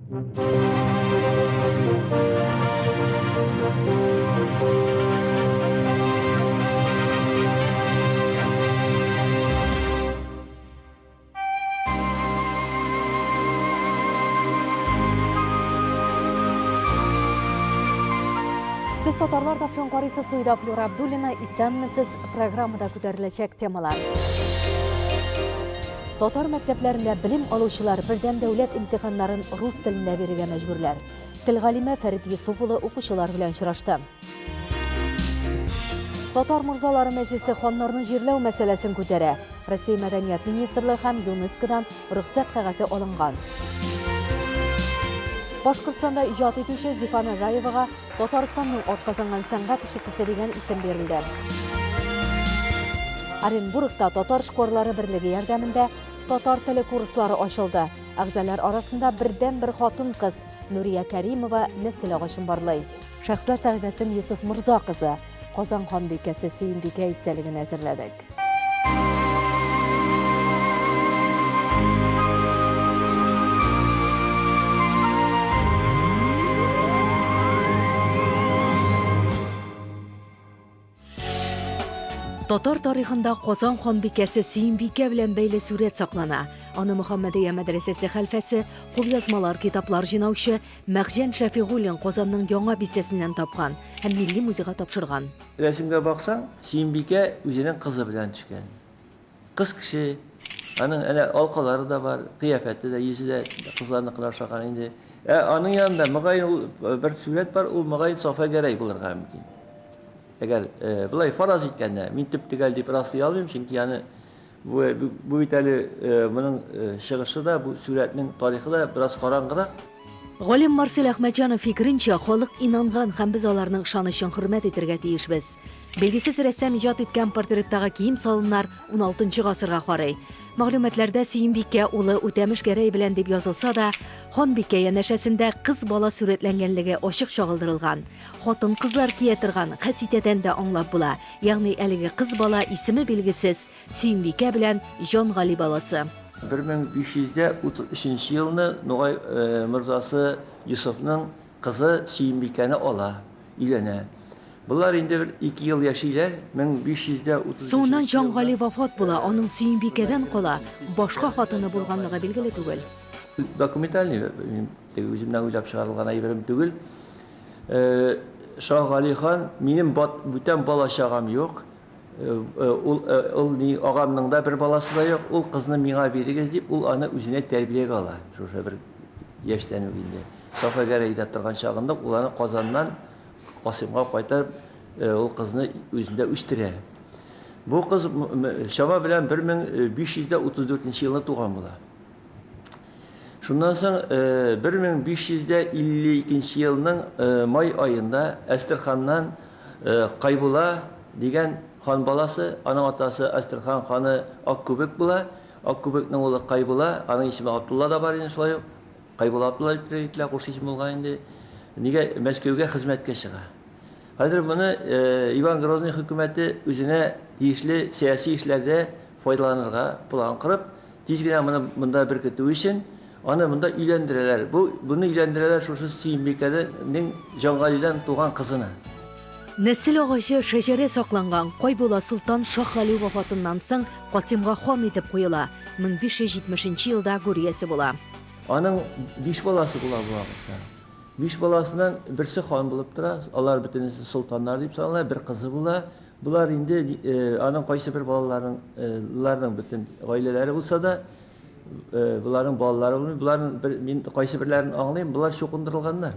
Сез татарлар тапшыруын карыйсыз, студиядә Флюра Абдуллина. Исәнмесез. Программада күтәреләчәк темалар. Татар мәктәпләрендә белем алучылар бердәм дәүләт имтиханнарын рус телендә бирергә мәҗбүрләр. Тел галиме Фәрит Йосыф улы укучылар белән очрашты. Татар морзалары мәҗлесе ханнарны җирләү мәсьәләсен күтәрә. Россия Мәдәният министрлыгы һәм ЮНЕСКОдан рөхсәт кәгазе алынган. Башкортстанда иҗат итүче Зифа Нагаевага Татарстанның атказанган сәнгать эшлеклесе дигән исем бирелде. Оренбургта татар эшкуарлары берлеге ярдәмендә татар теле курслары ачылды. Әгъзалар арасында бердәнбер хатын-кыз Нурия Кәримова нәсел агачын барлый. Шәхесләр сәхифәсен Йосыф Морза кызы, Казан ханбикәсе Сөембикә истәлеген әзерләдек. Татар тарихында Казан ханбикәсе Сөембикә белән бәйле сурәт саклана. Аны Мөхәммәдия мәдрәсәсе хәлфәсе, кулъязмалар, китаплар җыйнаучы Мәгъҗан Шәфигуллин Казанның Яңа бистәсеннән тапкан һәм Милли музейга тапшырган. Рәсемгә баксаң, Сөембикә үзенең кызы белән төшкән. Кыз кеше, аның әнә алкалары да бар, кыяфәте дә, йөзе дә кызларныкына охшаган инде. Ә аның янында, мөгаен, ул бер сурәт бар, ул, мөгаен, Сафа Гәрәй булырга мөмкин. Әгәр болай фараз иткәндә, мин төп-төгәл дип раслый алмыйм, чөнки аны бу, бу бит әле моның чыгышы да, бу сурәтнең тарихы да бераз караңгырак. Галим Марсель Әхмәтҗанов фикеренчә, халык инанган һәм без аларның ышанычын хөрмәт итәргә тиешбез. Билгесез рәссам иҗат иткән портреттагы кием-салымнар уналтынчы гасырга карый. Мәгълүматларда Сөембикә улы Үтәмеш Гәрәй белән дип язылса да, ханбикә янәшәсендә кыз бала сурәтләнгәнлеге ачык чагылдырылган. Хатын-кызлар кия торган хәситәдән дә аңлап була, ягъни әлеге кыз бала исеме билгесез Сөембикә белән Җангали баласы. 1533 нче елны Нугай морзасы Йосыфның кызы Сөембикәне ала, өйләнә. Болар инде бер ике ел яшиләр, 1535 Соңыннан Җангали вафат була, аның Сөембикәдән кала башка хатыны булганлыгы билгеле түгел. Документальный, теге үземнән уйлап чыгарылган әйберем түгел. Шаһгали хан, минем бүтән бала-чагам юк. Ул, ул ни, агамның да бер баласы да юк, ул кызны миңа бирегез дип, ул аны үзенә тәрбиягә ала. Шушы бер яшьтән үк инде. Сафа Гәрәйдә торган чагында ул аны Казаннан Касыймга кайтарып, ул кызны үзендә үстерә. Бу кыз чама белән 1534 елны туган була. Шуннан соң 1552 елның май аенда Әстерханнан Кайбула дигән хан баласы, аның атасы Әстерхан ханы Аккүбек була. Аккүбекнең улы Кайбула, аның исеме Абдулла да бар инде шулай ук. Кайбула Абдулла дип әйтелә, куш исем булган инде. Нигә Мәскәүгә хезмәткә чыга. Хәзер моны Иван Грозный хөкүмәте үзенә тиешле сәяси эшләрдә файдаланырга план корып, Тиз генә моны монда беркетү өчен, аны монда өйләндерәләр. Бу, буны өйләндерәләр шушы Сөембикәнең Җангалидән туган кызына. Нәсел агачы, шәҗәрә сакланган. Кайбула солтан Шаһгали вафатыннан соң Касыймга хан итеп куела, 1570 нче елда гүр иясе була. Аның биш баласы була бу вакытта. Биш баласыннан берсе хан булып тора, алар бөтенесе солтаннар дип санала, бер кызы була. Болар инде аның кайсы бер балаларының, ларның бөтен гаиләләре булса да, боларның балалары булмый. Боларның бер, мин кайсы берләрен аңлыйм, болар чукындырылганнар.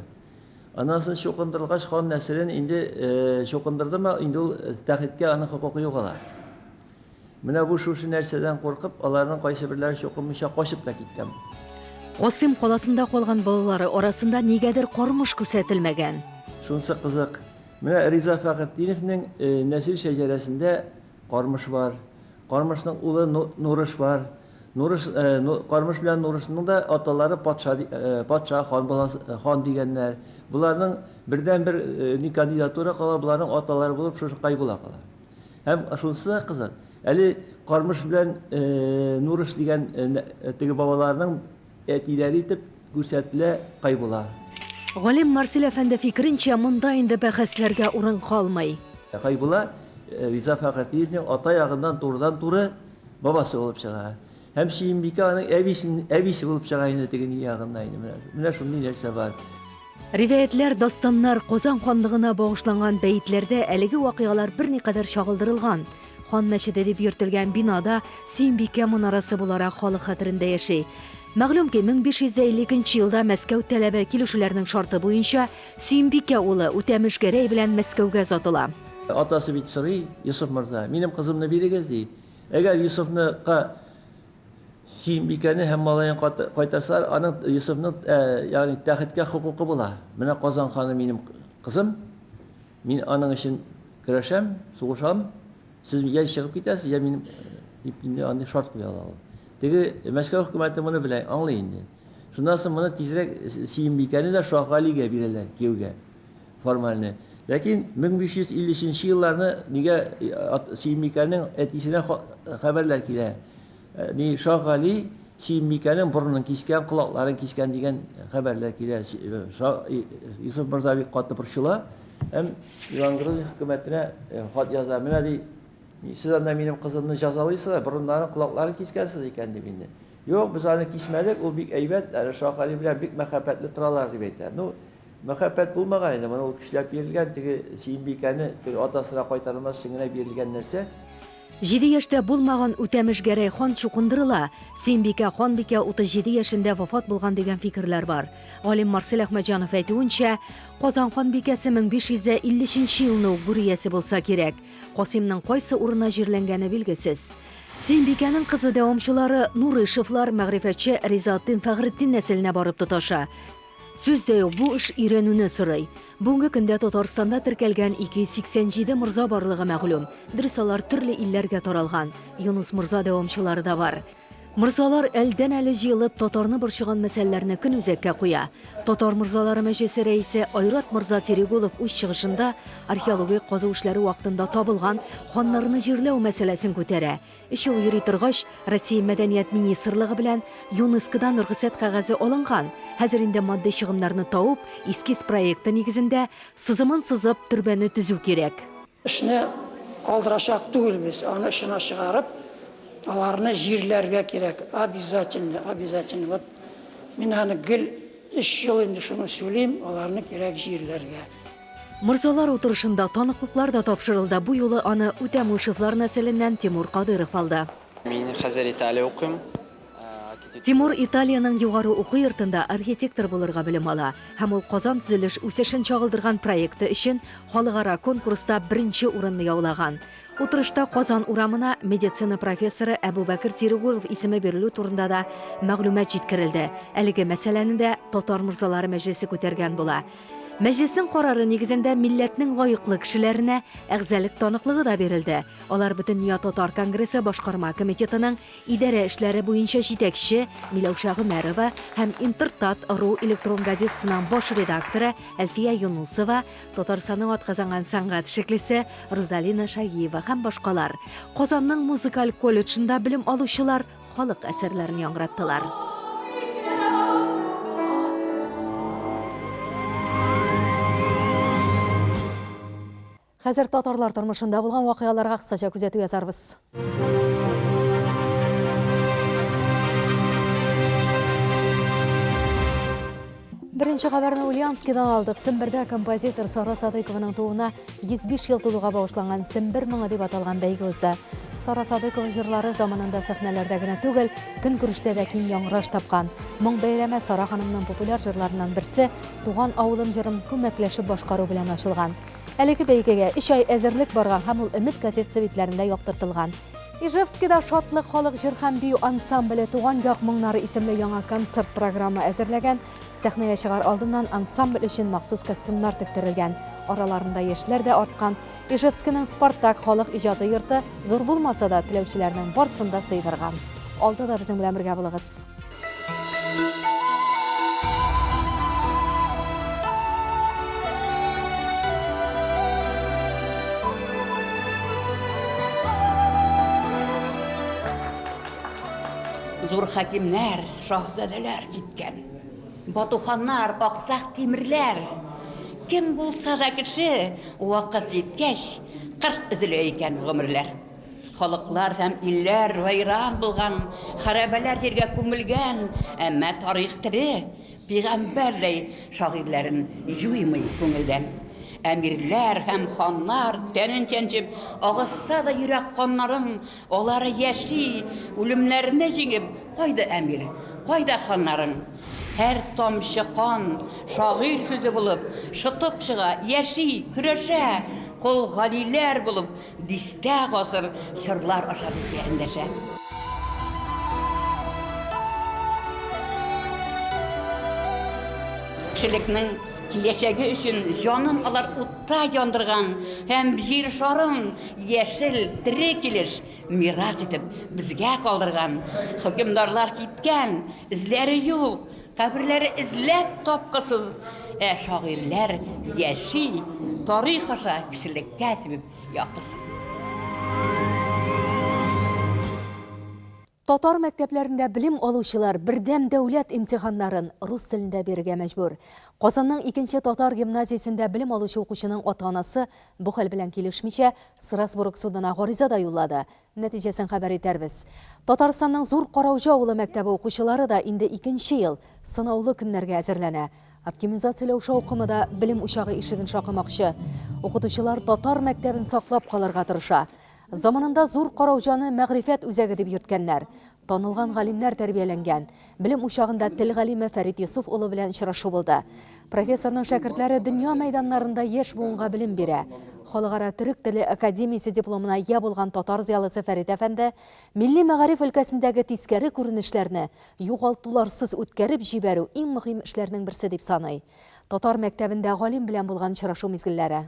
Аннан соң чукындырылгач, хан нәселен инде чукындырдымы, инде ул тәхеткә аның хокукы югала. Менә бу шушы нәрсәдән куркып, аларның кайсы берләре чукынмыйча качып та киткән. Касыйм каласында калган балалары арасында нигәдер кармыш күрсәтелмәгән. Шунысы кызык, менә Риза Фәхретдиновнең нәсел шәҗәрәсендә Кармыш бар. Кармышның улы Нурыш бар. Нурыш, Кармыш белән Нурышның да аталары патша, патша, хан баласы, хан дигәннәр. Боларның бердәнбер ни кандидатура кала, боларның аталары булып шушы Кайбула кала. Һәм шунысы да кызык, әле Кармыш белән Нурыш дигән теге бабаларының әтиләре итеп күрсәтелә Кайбула. Галим Марсель әфәнде фикеренчә, монда инде бәхәсләргә урын калмый. Кайбула Риза Фәхретдиновның ата ягыннан турыдан-туры бабасы булып чыга. Һәм Сөембикә аның әбисен, әбисе булып чыга инде теге ни ягыннан инде менә. Менә шундый нәрсә бар. Риваятьләр, дастаннар, Казан ханлыгына багышланган бәетләрдә әлеге вакыйгалар берникадәр чагылдырылган. Хан мәчете дип йөртелгән бина да Сөембикә манарасы буларак халык хәтерендә яши. Мәгълүм ки, 1552 елда Мәскәү таләбе килешүләрнең шарты буенча Сөембикә улы Үтәмеш Гәрәй белән Мәскәүгә озатыла. Атасы бит сорый, Йосыф морза, минем кызымны бирегез, ди. Әгәр Йосыфныкка Сөембикәне һәм малаен кайтарсалар, аның Йосыфның, ягъни тәхеткә хокукы була. Менә Казан ханы минем кызым, мин аның өчен көрәшәм, сугышам, сез я чыгып китәсез, я минем дип инде андый шарт куя ала ул. Теге Мәскәү хөкүмәте моны белә, аңлый инде. Шуннан соң моны тизрәк Сөембикәне дә Шаһгалигә бирәләр кияүгә. Формальне. Ләкин 1553 елларны нигә Сөембикәнең әтисенә хәбәрләр килә. Ни Шаһгали Сөембикәнең борынын кискән, колакларын кискән дигән хәбәрләр килә. Йосыф морза бик каты борчыла һәм Иван Грозный хөкүмәтенә хат яза. Менә ди, сез анда минем кызымны җәзалыйсыз, борыннарын, колакларын кискәнсез икән дип инде. Юк, без аны кисмәдек, ул бик әйбәт, әле Шаһгали белән бик мәхәббәтле торалар дип әйтә. Ну, мәхәббәт булмаган инде, моны ул көчләп бирелгән, теге Сөембикәне теге атасына кайтарылмас өчен генә бирелгән нәрсә. Җиде яшьтә булмаган Үтәмеш Гәрәй хан чукындырыла. Сөембикә ханбикә 37 яшендә вафат булган дигән фикерләр бар. Галим Марсель Әхмәтҗанов әйтүенчә, Казан ханбикәсе 1553 елны ук гүр иясе булса кирәк. Касыймның кайсы урынына җирләнгәне билгесез. Сөембикәнең кызы дәвамчылары Нурышевлар мәгърифәтче Ризаэтдин Фәхретдин нәселенә барып тоташа. Сүз дә юк, бу эш өйрәнүне сорый. Бүгенге көндә Татарстанда теркәлгән 287 морза барлыгы мәгълүм. Дөрес, алар төрле илләргә таралган. Юныс морза дәвамчылары да бар. Морзалар әлдән-әле җыелып, татарны борчыган мәсьәләләрне көнүзәккә куя. Татар морзалары мәҗлесе рәисе Айрат морза Терегулов үз чыгышында археологик казу эшләре вакытында табылган ханнарны җирләү мәсьәләсен күтәрә. Өч ел йөри торгач, Россия Мәдәният министрлыгы белән ЮНЕСКОдан рөхсәт кәгазе алынган. Хәзер инде матди чыгымнарны табып, эскиз проекты нигезендә, сызымын сызып, төрбәне төзү кирәк. Эшне калдырачак түгелбез, аны очына чыгарып, аларны җирләргә кирәк, обязательно, обязательно. Вот мин аны гел өч ел инде шуны сөйлим, аларны кирәк җирләргә. Морзалар утырышында таныклыклар да тапшырылды. Бу юлы аны Үтәмышевлар нәселеннән Тимур Кадыйров алды. Мин хәзер Италия укыйм. Тимур Италиянең югары уку йортында архитектор булырга белем ала һәм ул Казан төзелеш үсешен чагылдырган проекты өчен халыкара конкурста беренче урынны яулаган. Утырышта Казан урамына медицина профессоры Әбүбәкер Терегулов исеме бирелү турында да мәгълүмат җиткерелде. Әлеге мәсьәләне дә татар морзалары мәҗлесе күтәргән була. Мәҗлеснең карары нигезендә милләтнең лаеклы кешеләренә әгъзалык таныклыгы да бирелде. Алар Бөтендөнья татар конгрессы башкарма комитетының идарә эшләре буенча җитәкче Миләүшә Гомәрова һәм Интертат ру электрон газетасының баш редакторы Әлфия Юнусова, Татарстанның атказанган сәнгать эшлеклесе Рузалина Шагиева һәм башкалар. Казанның музыкаль колледжында белем алучылар халык әсәрләрен яңгыраттылар. Хәзер татарлар тормышында булган вакыйгаларга кыскача күзәтү ясарбыз. Беренче хәбәрне Ульяновскидан алдык. Сембердә композитор Сара Садыйкованың тууына 105 ел тулуга багышланган Сембер моңы дип аталган бәйге узды. Сара Садыйкова җырлары заманында сәхнәләрдә генә түгел, көнкүрештә дә киң яңгыраш тапкан. Моң бәйрәме Сара ханымның популяр җырларыннан берсе Туган авылым җырын күмәкләшеп башкару белән ачылган. Әлеге бәйгегә 3 ай әзерлек барган һәм ул Өмет газетасы битләрендә яктыртылган. Ижевскида Шатлык халык җыр һәм бию ансамбле Туган як моңнары исемле яңа концерт программа әзерләгән. Сәхнәгә чыгар алдыннан ансамбль өчен махсус костюмнар тектерелгән. Араларында яшьләр дә арткан. Ижевскиның Спартак халык иҗаты йорты зур булмаса да, теләүчеләрнең барсын да сыйдырган. Алда да безнең белән бергә булыгыз. Зур хакимнәр, шаһзадәләр киткән. Батуханнар, Аксак Тимерләр. Кем булса да кеше, вакыт җиткәч, кырт өзелә икән гомерләр. Халыклар һәм илләр вәйран булган, хәрабәләр җиргә күмелгән, әмма тарих тере, пигамбәрдәй шагыйрьләрен җуймый күңелдән. Әмирләр һәм ханнар тәнен чәнчеп, агызса да йөрәк каннарын, Алары яши, үлемнәрне җиңеп, Кайда әмир, кайда ханнарың? Һәр тамчы кан, шагыйрь сүзе булып, Шытып чыга, яши, көрәшә, Кол Галиләр булып, дистә гасыр Чорлар аша безгә эндәшә. Кешелекнең киләчәге өчен җанын алар утта яндырган һәм Җир шарын Яшел, тере килеш мирас итеп безгә калдырган. Хөкемдарлар киткән, эзләре юк, каберләре эзләп тапкысыз, ә шагыйрьләр яши, тарих аша кешелеккә сибеп яктысын. Татар мәктәпләрендә белем алучылар бердәм дәүләт имтиханнарын рус телендә бирергә мәҗбүр. Казанның икенче татар гимназиясендә белем алучы укучының ата-анасы бу хәл белән килешмичә, Страсбург судына гариза да юллады. Нәтиҗәсен хәбәр итәрбез. Татарстанның Зур Карауҗа авылы мәктәбе укучылары да инде икенче ел сынаулы көннәргә әзерләнә. Оптимизацияләү шаукымы да белем учагы ишеген шакымакчы. Укытучылар татар мәктәбен саклап калырга тырыша. Заманында Зур Карауҗаны мәгърифәт үзәге дип йөрткәннәр. Танылган галимнәр тәрбияләнгән. Белем учагында тел галиме Фәрит Йосыф улы белән очрашу булды. Профессорның шәкертләре дөнья мәйданнарында яшь буынга белем бирә. Халыкара төрек теле академиясе дипломына ия булган татар зыялысы Фәрит әфәнде милли мәгариф өлкәсендәге тискәре күренешләрне югалтуларсыз үткәреп җибәрү иң мөһим эшләрнең берсе дип саный. Татар мәктәбендә галим белән булган очрашу мизгелләре.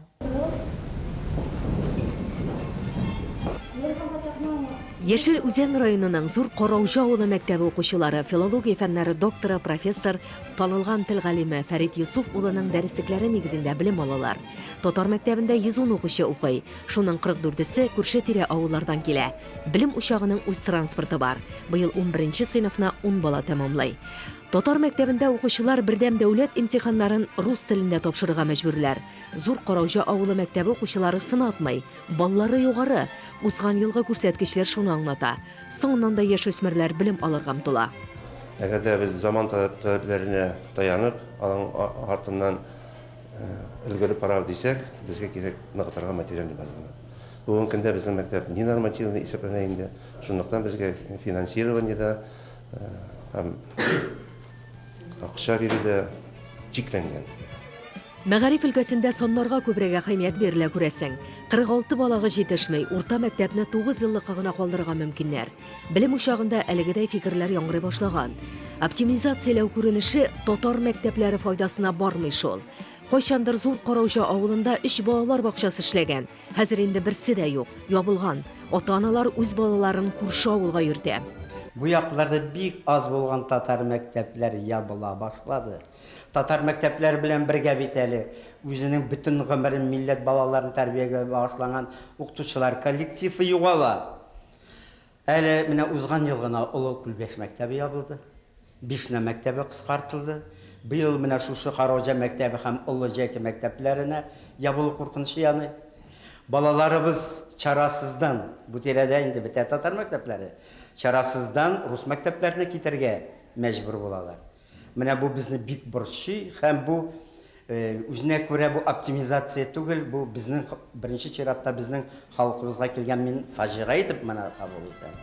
Яшел Үзән районының Зур Карауҗа авылы мәктәбе укучылары филология фәннәре докторы, профессор, танылган тел галиме Фәрит Йосыф улының дәреслекләре нигезендә белем алалар. Татар мәктәбендә 110 укучы укый. Шуның 44-се күрше-тирә авыллардан килә. Белем учагының үз транспорты бар. Быел унберенче сыйныфны ун бала тәмамлый. Татар мәктәбендә укучылар бердәм дәүләт имтиханнарын рус телендә тапшырырга мәҗбүрләр. Зур Карауҗа авылы мәктәбе укучылары сынатмый. Баллары югары. Узган елгы күрсәткечләр шуны аңлата. Соңыннан да яшүсмерләр белем алырга омтыла. Әгәр дә без заман таләпләренә таянып, аның артыннан өлгереп барабыз дисәк, безгә кирәк ныгытырга материальный базаны. Бүгенге көндә безнең мәктәп ненормативный исәпләнә инде. Шунлыктан безгә финансирование да, Һәм акча бирү дә чикләнгән. Мәгариф өлкәсендә саннарга күбрәк әһәмият бирелә, күрәсең. 46 балага җитешми, урта мәктәпне 9 еллыкка гына калдырырга мөмкиннәр. Белем учагында әлегедәй фикерләр яңгырый башлаган. Оптимизацияләү күренеше татар мәктәпләре файдасына бармый шул. Кайчандыр Зур Карауҗа авылында өч балалар бакчасы эшләгән. Хәзер инде берсе дә юк, ябылган. Ата-аналар үз балаларын күрше авылга йөртә. Бу якларда бик аз булган татар мәктәпләре ябыла башлады. Татар мәктәпләре белән бергә бит әле үзенең бөтен гомерен милләт балаларын тәрбиягә багышланган укытучылар коллективы югала. Әле менә узган ел гына Олы Күлбәш мәктәбе ябылды. Бишнә мәктәбе кыскартылды. Быел менә шушы Карауҗа мәктәбе һәм Олы Җәке мәктәпләренә ябылу куркынычы яный. Балаларыбыз чарасыздан, бу тирәдә инде бетә татар мәктәпләре, чарасыздан рус мәктәпләренә китәргә мәҗбүр булалар. Менә бу безне бик борчый һәм бу үзенә күрә бу оптимизация түгел, бу безнең беренче чиратта безнең халкыбызга килгән мин фаҗига итеп моны кабул итәм.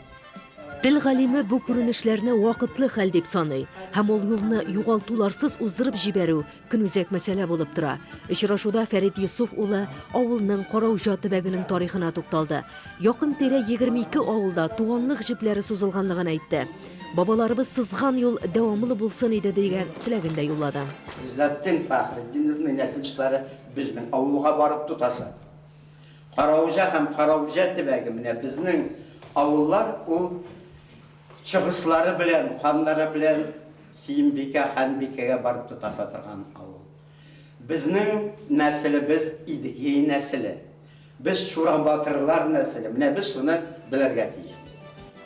Тел галиме бу күренешләрне вакытлы хәл дип саный һәм ул юлны югалтуларсыз уздырып җибәрү көнүзәк мәсьәлә булып тора. Очрашуда Фәрит Йосыф улы авылның Карауҗа төбәгенең тарихына тукталды. Якын-тирә 22 авылда туганлык җепләре сузылганлыгын әйтте. Бабаларыбыз сызган юл дәвамлы булсын иде дигән теләген дә юллады. Гыйззәтдин Фәхретдиновның нәсел очлары безнең авылга барып тоташа. Карауҗа һәм Карауҗа төбәге, менә безнең авыллар ул чыгышлары белән, каннары белән Сөембикә ханбикәгә барып тоташа торган авыл. Безнең нәселебез Идегей нәселе. Без Чура батырлар нәселе. Менә без шуны белергә тиешбез.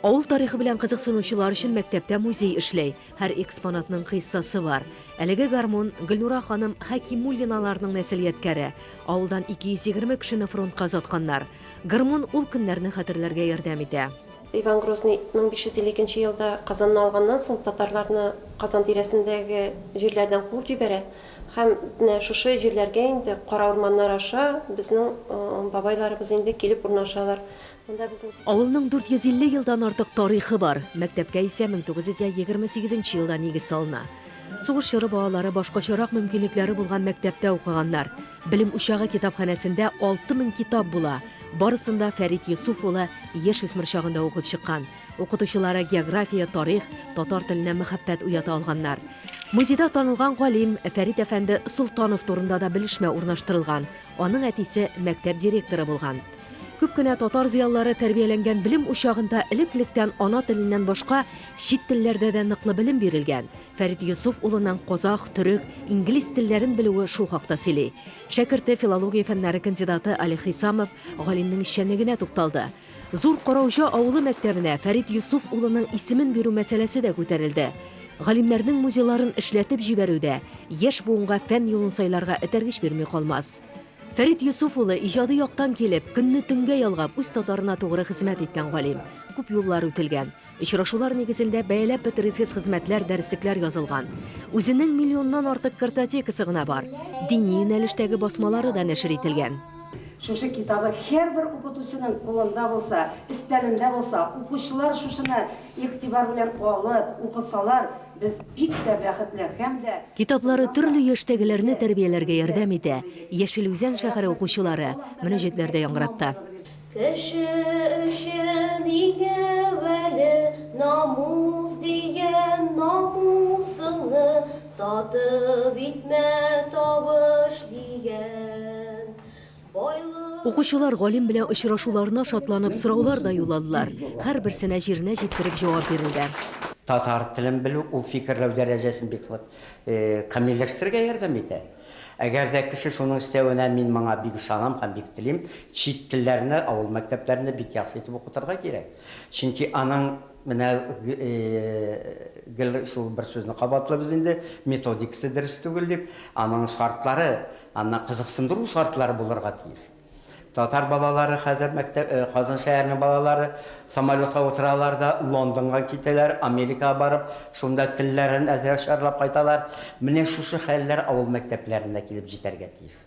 Авыл тарихы белән кызыксынучылар өчен мәктәптә музей эшләй. Һәр экспонатның кыйссасы бар. Әлеге гармун Гөлнура ханым Хәкимуллиналарның нәсел ядкәре. Авылдан 220 кешене фронтка озатканнар. Гармун ул көннәрне хәтерләргә ярдәм итә. Иван Грозный 1552 елда Казанны алганнан соң татарларны Казан тирәсендәге җирләрдән куып җибәрә. Һәм менә шушы җирләргә инде кара урманнар аша безнең бабайларыбыз инде килеп урнашалар. Монда безнең. Авылның 450 елдан артык тарихы бар. Мәктәпкә исә 1928 елда нигез салына. Сугыш чоры балалары башкачарак мөмкинлекләре булган мәктәптә укыганнар. Белем учагы китапханәсендә 6000 китап була. Барысын да Фәрит Йосыф улы яшүсмер чагында укып чыккан. Укытучылары география, тарих, татар теленә мәхәббәт уята алганнар. Музейда танылган галим Фәрит әфәнде Солтанов турында да белешмә урнаштырылган. Аның әтисе мәктәп директоры булган. Күп кенә татар зыялылары тәрбияләнгән белем учагында элек-электән ана теленнән башка чит телләрдә дә ныклы белем бирелгән. Фәрит Йосыф улының казах, төрек, инглиз телләрен белүе шул хакта сөйли. Шәкерте филология фәннәре кандидаты Олег Хисамов галимнең эшчәнлегенә тукталды. Зур Карауҗа авылы мәктәбенә Фәрит Йосыф улының исемен бирү мәсьәләсе дә күтәрелде. Галимнәрнең музейларын эшләтеп җибәрү дә яшь буынга фән юлын сайларга этәргеч бирми калмас. Фәрит Йосыф улы иҗади яктан килеп, көнне төнгә ялгап, үз татарына тугры хезмәт иткән галим. Күп юллар үтелгән. Очрашулар нигезендә бәяләп бетергесез хезмәтләр, дәреслекләр язылган. Үзенең миллионнан артык картотекасы гына бар. Дини юнәлештәге басмалары да нәшер ителгән. Шушы китабы һәрбер укытучының кулында булса, өстәлендә булса, укучылар шушыны игътибар белән алып укысалар, без бик тә бәхетле һәм дә. Китаплары төрле яшьтәгеләрне тәрбияләргә ярдәм итә. Яшел Үзән шәһәре укучылары мөнәҗәтләр дә яңгыратты. Кеше өчен иң әүвәле намус дигән намусыңны сатып итмә табыш дигән байлык. Укучылар галим белән очрашуларына шатланып сораулар да юлладылар. Һәрберсенә җиренә җиткереп җавап бирелде. Татар телен белү ул фикерләү дәрәҗәсен бик нык камилләштерергә ярдәм итә. Әгәр дә кеше шуның өстәвенә, мин моңа бик ышанам һәм бик телим, чит телләрне авыл мәктәпләрендә бик яхшы итеп укытырга кирәк. Чөнки аның менә гел шул бер сүзне кабатлыйбыз инде, методикасы дөрес түгел дип, аның шартлары, аннан кызыксындыру шартлары булырга тиеш. Татар балалары хәзер мәктәп, Казан шәһәренең балалары самолетка утыралар да Лондонга китәләр, Америкага барып, шунда телләрен әзрәк чарлап кайталар. Менә шушы хәлләр авыл мәктәпләренә килеп җитәргә тиеш.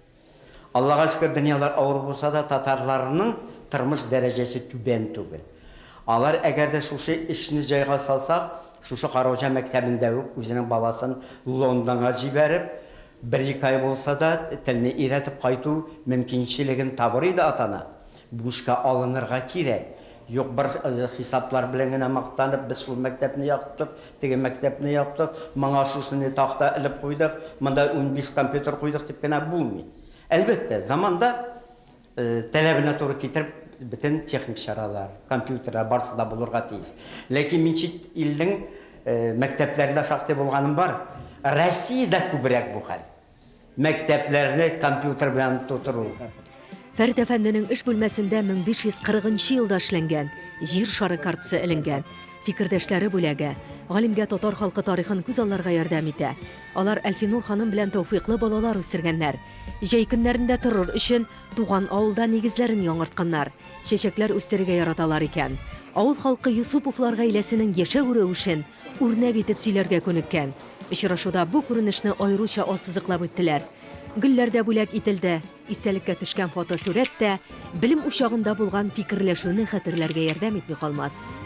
Аллага шөкер, дөньялар авыр булса да, татарларның тормыш дәрәҗәсе түбән түгел. Алар әгәр дә шушы эшне җайга салсак, шушы Карауҗа мәктәбендә үк үзенең баласын Лондонга җибәреп, бер-ике ай булса да телне өйрәтеп кайту мөмкинчелеген табыр иде ата-ана. Бу эшкә алынырга кирәк. Юк бер хисаплар белән генә мактанып, без шул мәктәпне яптык, теге мәктәпне яптык, моңа шушыны такта элеп куйдык, монда 15 компьютер куйдык дип кенә булмый. Әлбәттә, заманда таләбенә туры китереп бөтен техник чаралар, компьютерлар барысы да булырга тиеш. Ләкин мин чит илнең мәктәпләрендә шактый булганым бар. Россиядә күбрәк бу хәл. Мәктәпләрне компьютер белән тутыру. Фәрит әфәнденең эш бүлмәсендә 1540 елда эшләнгән Җир шары картасы эленгән. Фикердәшләре бүләге. Галимгә татар халкы тарихын күз алларга ярдәм итә. Алар Әлфинур ханым белән тәүфыйклы балалар үстергәннәр. Җәй көннәрендә торыр өчен туган авылда нигезләрен яңартканнар. Чәчәкләр үстерергә яраталар икән. Авыл халкы Юсуповлар гаиләсенең яшәү рәвешен үрнәк итеп сөйләргә күнеккән. Очрашуда бу күренешне аеруча ассызыклап үттеләр. Гөлләр дә бүләк ителде. Истәлеккә төшкән фотосурәт тә белем учагында булган фикерләшүне хәтерләргә ярдәм итми калмас.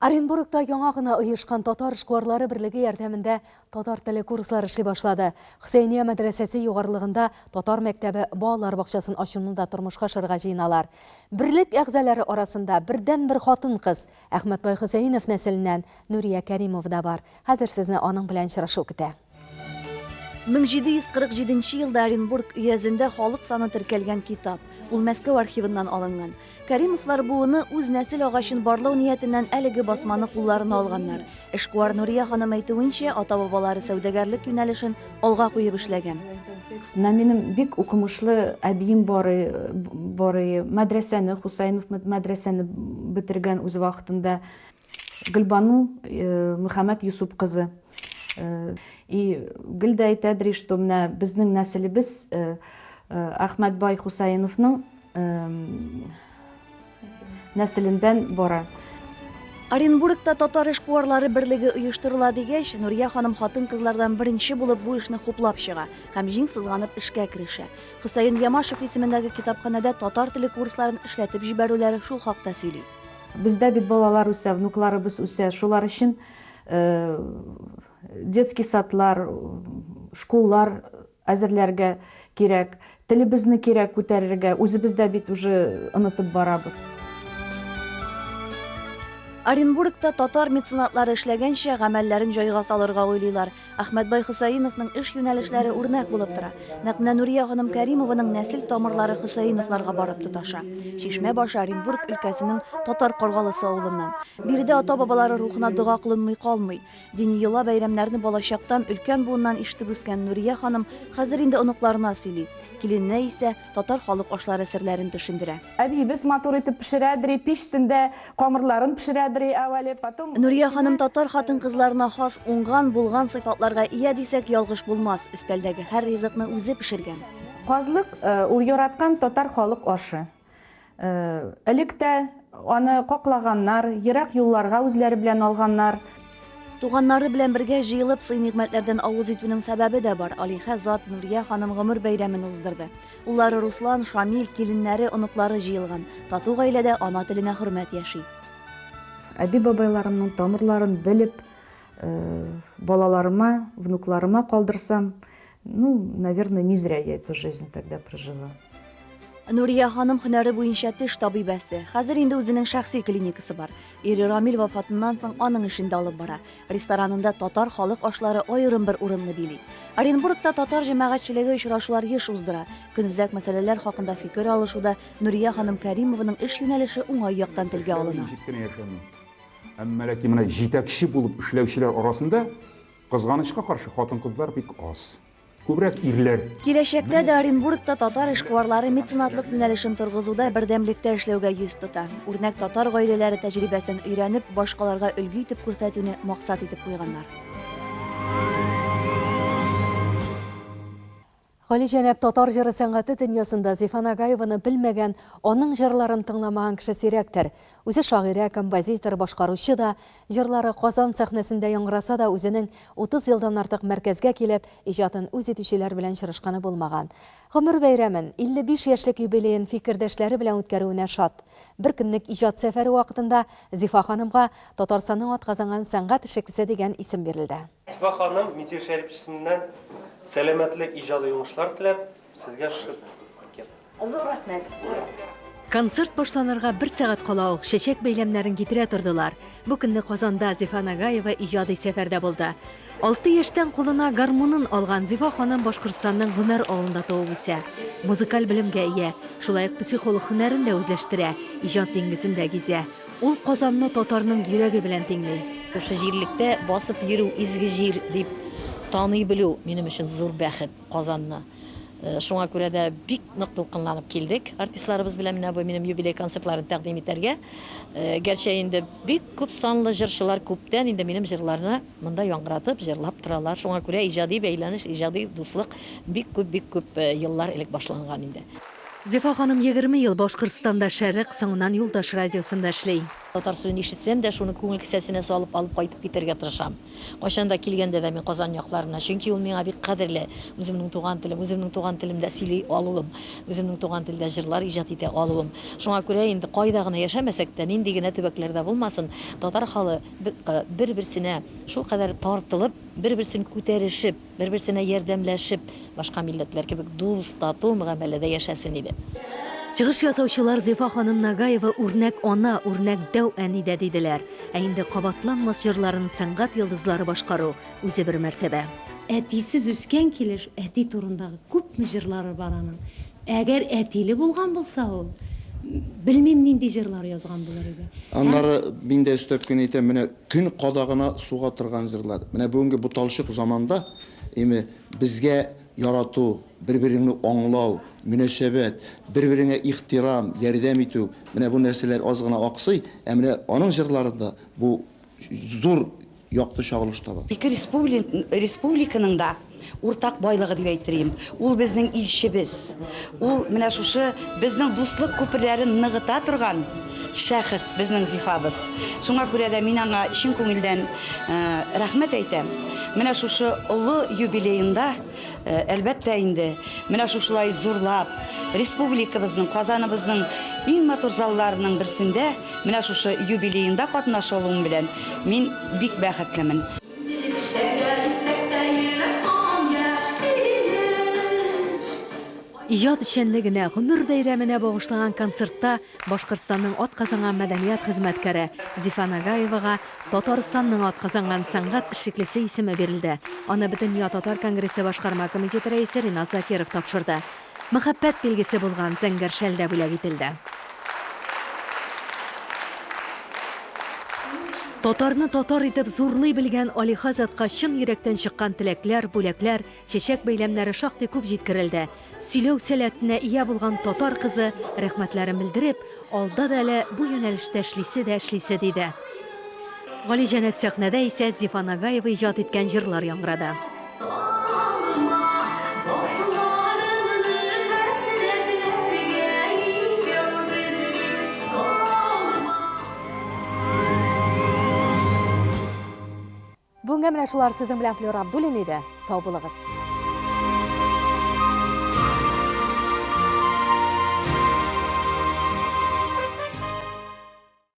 Оренбургта яңа гына оешкан татар эшкуарлары берлеге ярдәмендә татар теле курслары эшли башлады. Хөсәйния мәдрәсәсе югарылыгында татар мәктәбе балалар бакчасын ачуны да тормышка ашырырга җыеналар. Берлек әгъзалары арасында бердәнбер хатын-кыз Әхмәтбай Хөсәенов нәселеннән Нурия Кәримова да бар. Хәзер сезне аның белән очрашу көтә. 1747 елда Оренбург өязендә халык саны теркәлгән китап. Ул Мәскәү архивыннан алынган. Кәримовлар буыны үз нәсел агачын барлау ниятеннән әлеге басманы кулларына алганнар. Эшкуар Нурия ханым әйтүенчә, ата-бабалары сәүдәгәрлек юнәлешен алга куеп эшләгән. Менә минем бик укымышлы әбием бар, бар мәдрәсәне, Хусаинов мәдрәсәне бетергән үз вакытында. Гөлбану Мөхәммәт Юсуп кызы. И гел дә әйтәдер, что менә безнең нәселебез Әхмәтбай Хусаиновның нәселендән бара. Оренбургта татар эшкуарлары берлеге оештырыла дигәч, Нурия ханым хатын-кызлардан беренче булып бу эшне хуплап чыга һәм җиң сызганып эшкә керешә. Хөсәен Ямашев исемендәге китапханәдә татар теле курсларын эшләтеп җибәрүләре шул хакта сөйли. Бездә бит балалар үсә, внукларыбыз үсә, шулар өчен детский садлар, школлар әзерләргә кирәк, телебезне кирәк күтәрергә, үзебез дә бит уже онытып барабыз. Оренбургта татар меценатлары эшләгәнчә, гамәлләрен җайга салырга уйлыйлар. Әхмәтбай Хөсәеновның эш юнәлешләре үрнәк булып тора. Нәкъ менә Нурия ханым Кәримованың нәсел тамырлары Хөсәеновларга барып тоташа. Чишмә башы Оренбург өлкәсенең Татар Каргалысы авылыннан. Биредә ата-бабалары рухына дога кылынмый калмый. Дини йола-бәйрәмнәрне балачактан өлкән буыннан ишетеп үскән Нурия ханым хәзер инде оныкларына сөйли. Килененә исә татар халык ашлары серләрен төшендерә. Әбиебез матур итеп пешерәдери, пич өстендә камырларын пешерәдери әүвәле, потом Нурия ханым татар хатын-кызларына хас уңган, булган сыйфатларга ия дисәк, ялгыш булмас. Өстәлдәге һәр ризыкны үзе пешергән. Казлык, ул яраткан татар халык ашы. Элек тә аны каклаганнар, ерак юлларга үзләре белән алганнар. Туганнары белән бергә җыелып, сый-нигъмәтләрдән авыз итүнең сәбәбе дә бар, алиһә зат Нурия ханым гомер бәйрәмен уздырды. Уллары Руслан, Шамил, киленнәре, оныклары җыелган. Тату гаиләдә ана теленә хөрмәт яши. Әби-бабайларымның тамырларын белеп, балаларыма, внукларыма калдырсам, ну, наверное, не зря я эту жизнь тогда прожила. Нурия ханым һөнәре буенча теш табибәсе. Хәзер инде үзенең шәхси клиникасы бар. Ире Рамил вафатыннан соң аның эшен дә алып бара. Ресторанында татар халык ашлары аерым бер урынны били. Оренбургта татар җәмәгатьчелеге очрашулар еш уздыра. Көнүзәк мәсьәләләр хакында фикер алышуда Нурия ханым Кәримованың эш юнәлеше уңай яктан телгә алына. Ничек кенә яшәми. Әмма ләкин менә җитәкче булып эшләүчеләр арасында, кызганычка каршы, хатын-кызлар бик аз. Күбрәк ирләр. Киләчәктә дә Оренбургта татар эшкуарлары меценатлык юнәлешен торгызуда бердәмлектә эшләүгә йөз тота. Үрнәк татар гаиләләре тәҗрибәсен өйрәнеп, башкаларга өлге итеп күрсәтүне максат итеп куйганнар. Галиҗәнәп татар җыры сәнгате дөньясында Зифа Нагаеваны белмәгән, аның җырларын тыңламаган кеше сирәктер. Үзе шагыйрә, композитор, башкаручы да, җырлары Казан сәхнәсендә яңгыраса да, үзенең 30 елдан артык мәркәзгә килеп, иҗатын үз итүчеләр белән очрашканы булмаган. Гомер бәйрәмен, 55 яшьлек юбилеен фикердәшләре белән үткәрүенә шат. Бер көнлек иҗат сәфәре вакытында Зифа ханымга Татарстанның атказанган сәнгать эшлеклесе дигән исем бирелде. Зифа ханым, Минтимер Шәрипович исеменнән сәламәтлек, иҗади уңышлар теләп, сезгә шушы пакет. Зур рәхмәт. Концерт башланырга бер сәгать кала ук чәчәк бәйләмнәрен китерә тордылар. Бу көнне Казанда Зифа Нагаева иҗади сәфәрдә булды. Алты яшьтән кулына гармунын алган Зифа ханым Башкортстанның Гомәр авылында туып үсә. Музыкаль белемгә ия, шулай ук психолог һөнәрен дә үзләштерә, иҗат диңгезендә гизә. Ул Казанны татарның йөрәге белән тиңли. Шушы җирлектә басып йөрү изге җир дип таный белү минем өчен зур бәхет, Казанны. Шуңа күрә дә бик нык дулкынланып килдек артистларыбыз белән менә бу минем юбилей концертларын тәкъдим итәргә. Гәрчә инде бик күп санлы җырчылар күптән инде минем җырларны монда яңгыратып, җырлап торалар. Шуңа күрә иҗади бәйләнеш, иҗади дуслык бик күп, бик күп еллар элек башланган инде. Зифа ханым 20 ел Башкортстанда Шәрык, соңыннан Юлдаш радиосында эшли. Татар сүзен ишетсәм дә, шуны күңел кесәсенә салып алып кайтып китәргә тырышам. Кайчан да килгәндә дә мин Казан якларына, чөнки ул миңа бик кадерле, үземнең туган телем, үземнең туган телемдә сөйли алуым, үземнең туган телдә җырлар иҗат итә алуым. Шуңа күрә инде кайда гына яшәмәсәк тә, нинди генә төбәкләрдә булмасын, татар халык бер-берсенә шулкадәр тартылып, бер-берсен күтәрешеп, Бер-берсенә ярдәмләшеп, башка милләтләр кебек дус, тату мөгамәләдә яшәсен иде. Чыгыш ясаучылар Зифа ханым Нагаева үрнәк ана, үрнәк дәү әни дә диделәр. Ә инде кабатланмас җырларын сәнгать йолдызлары башкару, үзе бер мәртәбә. Әтисез үскән килеш әти турындагы күпме җырлары бар аның. Әгәр әтиле булган булса ул, белмим нинди җырлар язган булыр иде. Аннары мин дә өстәп кенә әйтәм, менә көн кадагына суга торган җырлар. Менә бүгенге буталчык заманда, эме, безгә ярату, бер-береңне аңлау, мөнәсәбәт, бер-береңә ихтирам, ярдәм итү, менә бу нәрсәләр аз гына аксый, ә менә аның җырларында бу зур якты чагылыш таба. Ике республиканың да уртак байлыгы дип әйтер идем. Ул безнең илчебез. Ул менә шушы безнең дуслык күперләрен ныгыта торган шәхес, безнең Зифабыз. Шуңа күрә дә мин аңа чын күңелдән рәхмәт әйтәм. Менә шушы олы юбилеенда, әлбәттә инде, менә шушылай зурлап, республикабызның, Казаныбызның иң матур залларының берсендә менә шушы юбилеенда катнаша алуым белән мин бик бәхетлемен. Иҗат эшчәнлегенә, гомер бәйрәменә багышланган концертта Башкортстанның атказанган мәдәният хезмәткәре Зифа Нагаевага Татарстанның атказанган сәнгать эшлеклесе исеме бирелде. Аны Бөтендөнья татар конгрессы башкарма комитеты рәисе Ринат Закиров тапшырды. Мәхәббәт билгесе булган зәңгәр шәл дә бүләк ителде. Татарны татар итеп зурлый белгән алиһа затка чын йөрәктән чыккан теләкләр, бүләкләр, чәчәк бәйләмнәре шактый күп җиткерелде. Сөйләү сәләтенә ия булган татар кызы рәхмәтләрен белдереп, алда да әле бу юнәлештә эшлисе дә эшлисе, диде. Галиҗәнәп сәхнәдә исә Зифа Нагаева иҗат иткән җырлар яңгырады. Бүгенгә менә шулар, сезнең белән Флюра Абдуллина иде. Сау булыгыз.